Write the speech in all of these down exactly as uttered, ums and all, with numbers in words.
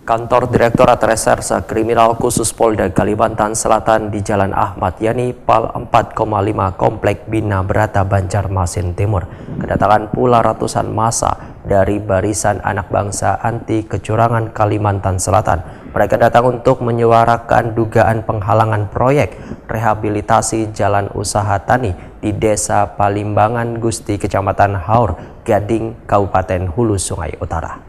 Kantor Direktorat Reserse Kriminal Khusus Polda Kalimantan Selatan di Jalan Ahmad Yani, Pal empat koma lima, Komplek Bina Berata, Banjarmasin Timur, kedatangan pula ratusan massa dari Barisan Anak Bangsa Anti Kecurangan Kalimantan Selatan. Mereka datang untuk menyuarakan dugaan penghalangan proyek rehabilitasi jalan usaha tani di Desa Palimbangan Gusti, Kecamatan Haur Gading, Kabupaten Hulu Sungai Utara.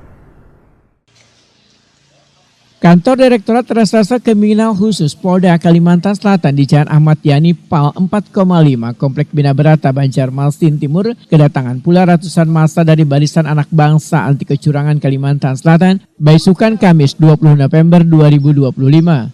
Kantor Direktorat Reserse Kriminal Khusus Polda Kalimantan Selatan di Jalan Ahmad Yani, Pal empat koma lima, Komplek Bina Berata, Banjarmasin Timur, kedatangan pula ratusan massa dari Barisan Anak Bangsa Anti Kecurangan Kalimantan Selatan, baisukan Kamis dua puluh November dua ribu dua puluh lima.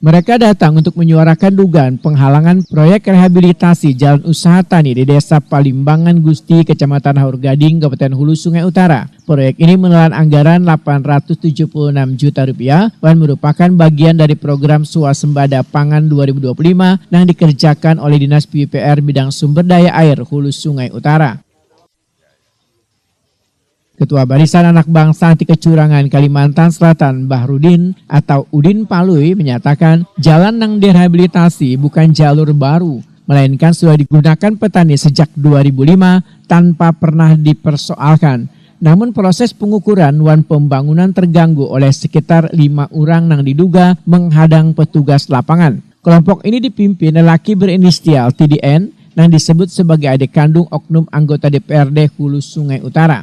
Mereka datang untuk menyuarakan dugaan penghalangan proyek rehabilitasi jalan usaha tani di Desa Palimbangan Gusti, Kecamatan Haur Gading, Kabupaten Hulu Sungai Utara. Proyek ini menelan anggaran delapan ratus tujuh puluh enam juta rupiah dan merupakan bagian dari program Swasembada Pangan dua ribu dua puluh lima yang dikerjakan oleh Dinas P U P R bidang sumber daya air Hulu Sungai Utara. Ketua Barisan Anak Bangsa Anti Kecurangan Kalimantan Selatan, Bahrudin atau Udin Palui, menyatakan jalan yang direhabilitasi bukan jalur baru, melainkan sudah digunakan petani sejak dua ribu lima tanpa pernah dipersoalkan. Namun, proses pengukuran wan pembangunan terganggu oleh sekitar lima orang yang diduga menghadang petugas lapangan. Kelompok ini dipimpin lelaki berinisial T D N yang disebut sebagai adik kandung oknum anggota D P R D Hulu Sungai Utara.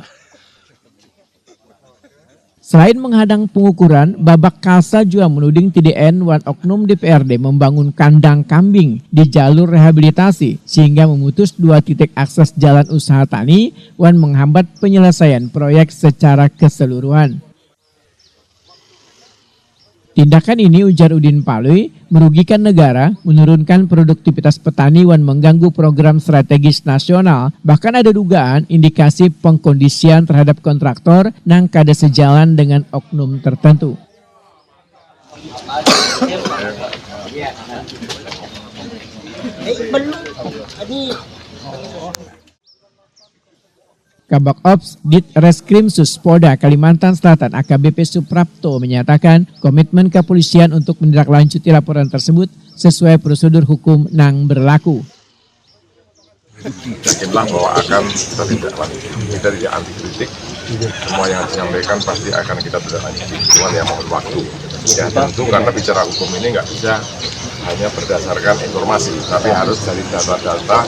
Selain menghadang pengukuran, Babak Kalsa juga menuding T D N wan oknum D P R D membangun kandang kambing di jalur rehabilitasi, sehingga memutus dua titik akses jalan usaha tani wan menghambat penyelesaian proyek secara keseluruhan. Tindakan ini, ujar Udin Palui, merugikan negara, menurunkan produktivitas petani, wan mengganggu program strategis nasional. Bahkan ada dugaan indikasi pengkondisian terhadap kontraktor nang kada sejalan dengan oknum tertentu. Kabak Ops Ditreskrimsus Polda Kalimantan Selatan, A K B P Suprapto, menyatakan komitmen kepolisian untuk menindaklanjuti laporan tersebut sesuai prosedur hukum nang berlaku. Yakinlah bahwa akan kita tindak lanjuti. Kita tidak anti kritik. Semua yang disampaikan pasti akan kita tindak lanjuti. Cuman yang mohon waktu. Ya, tentu karena bicara hukum ini nggak bisa hanya berdasarkan informasi, tapi harus dari data-data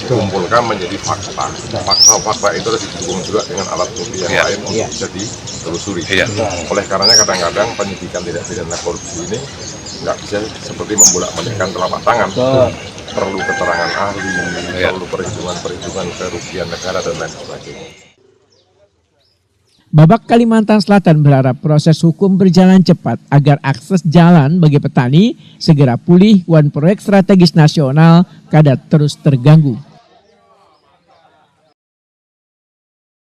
dikumpulkan menjadi fakta. Fakta-fakta itu harus didukung juga dengan alat bukti yang lain untuk bisa ditelusuri. Oleh karenanya, kadang-kadang penyidikan tindak pidana korupsi ini nggak bisa seperti membolak-balikkan telapak tangan. Perlu keterangan ahli, perlu perhitungan-perhitungan kerugian negara, dan lain sebagainya. Babak Kalimantan Selatan berharap proses hukum berjalan cepat agar akses jalan bagi petani segera pulih wan proyek strategis nasional kada terus terganggu.